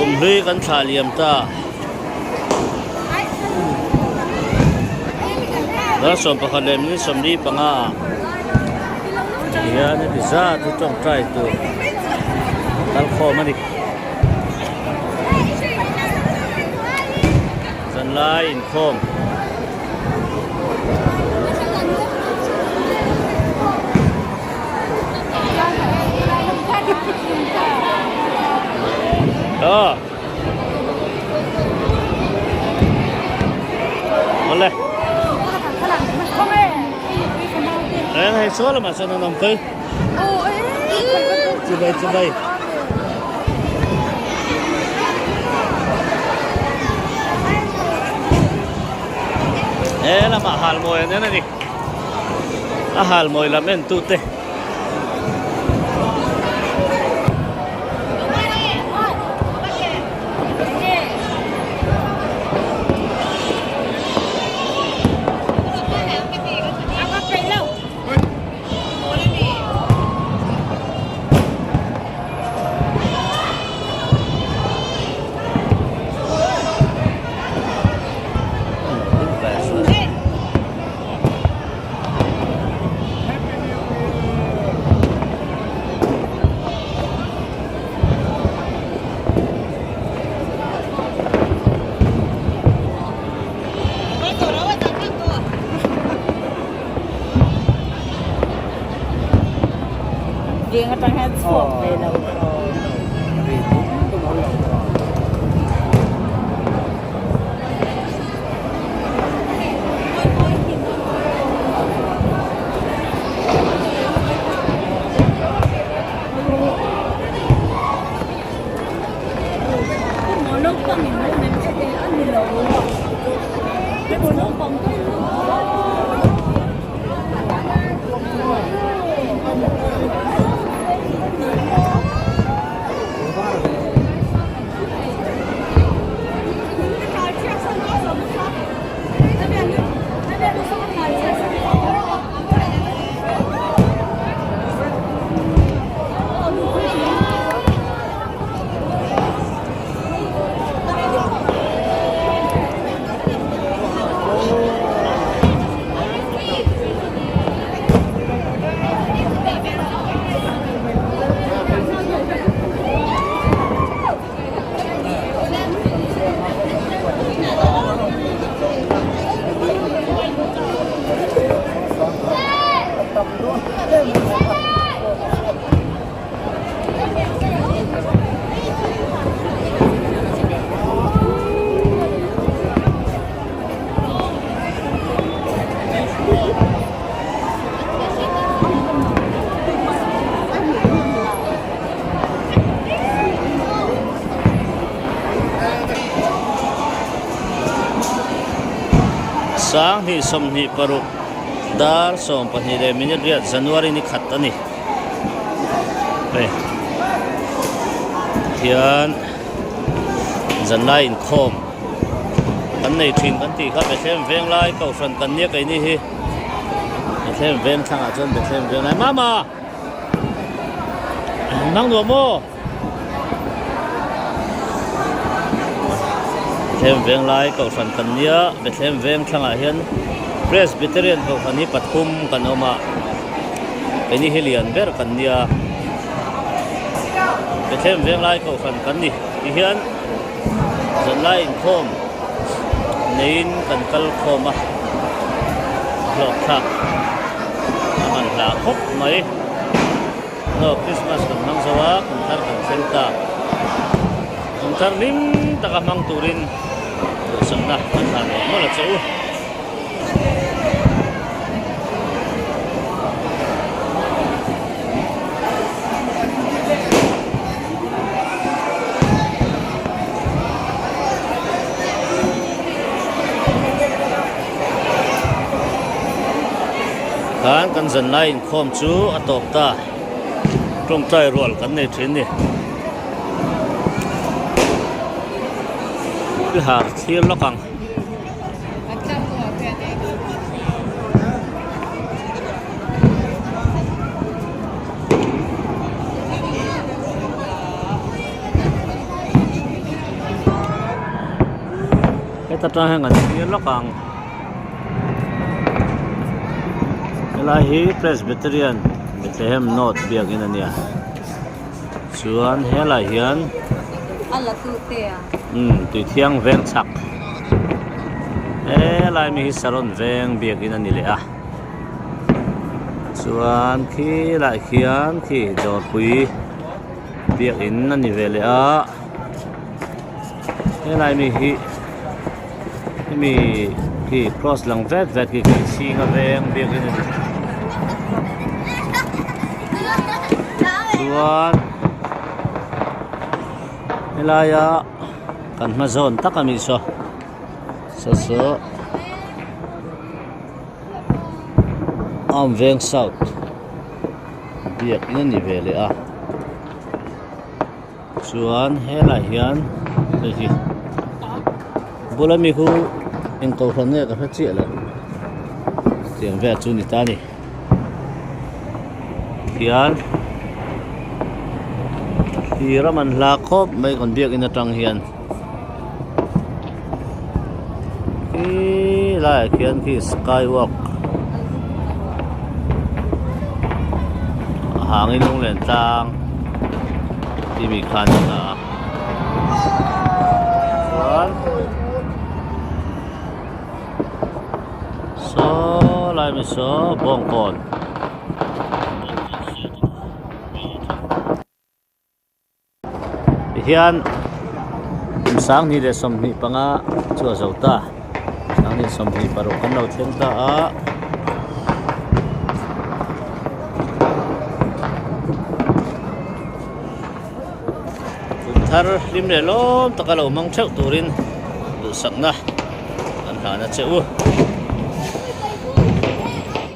Kum hlui kan thlah liam ta. Dar 11 leh minute 45 ah hian heti zat hi tawngtai tur kal khawm a ni. Zanlai inkhawm. Aw. Awle. Eng hei saw lamah sawn an awm phei. Chibai chibai. He lamah halmawi an en a ni. A halmawi lam en tute. Veng atang hian chhuak ve lo. Sanghnih 26 dar 12 leh minute riat January ni khat a ni. Hei hian zanlai inkhawm kan nei thin kan tih kha Bethlehem Venglai Kohhran kan nia keini hi Bethlehem Veng thlangah chuan Bethlehem Venglai Mama! Nang nuam maw? Bethlehem Venglai Kohhran kan nia Bethlehem Veng thlangah hian Presbyterian Kohhran hi pathum kan awm a keini hi lian ber kan nia Bethlehem Venglai Kohhran kan ni tihian zanlai inkhawm neiin kan kal khawm a hlawhthlak a man hla khawp mai aw Christmas kan hmang zo a kum thar kan thleng ta kum thar hlim taka hmang turin duhsakna kan hlan mawlh mawlh a che u. Khan kan zanlai inkhawm chu a tawp ta tawngtai rual kan nei thin ni har thlir lawk ang. Heta tang hian kan thlir lawk ang. Helai hi Presbyterian Bethlehem North biakin a nia. Chuan helai hian umm Tuithiang veng chhak helai mi hi Saron veng biakin a ni leh a. Chuan khilai khian khi dawrpui biakin a ni ve leh a. Helai mi hi hemi khi cross lang vet vet khi khi chhinga veng biakin a ni chuan helaia kan hma zawn tak ami saw saw saw arm veng south biakin a ni ve leh a. Chuan helaiah hian hei hi bula mi khu eng kohhran nge ka hre chiah lo tiang vel chu ni ta a ni hian thir a man hla khawp mai kan biakin atang hian khi laiah khian khi sky walk a hangin lunglen tlang timi khan a la a chuan saw lai mi saw bawngkawn. Tihian kum 20 leh 25 chu a zo ta 20 26 kan lo thleng ta a. Kum thar hlim leh lawm taka lo hmang theuh turin duhsakna kan hlan a che u.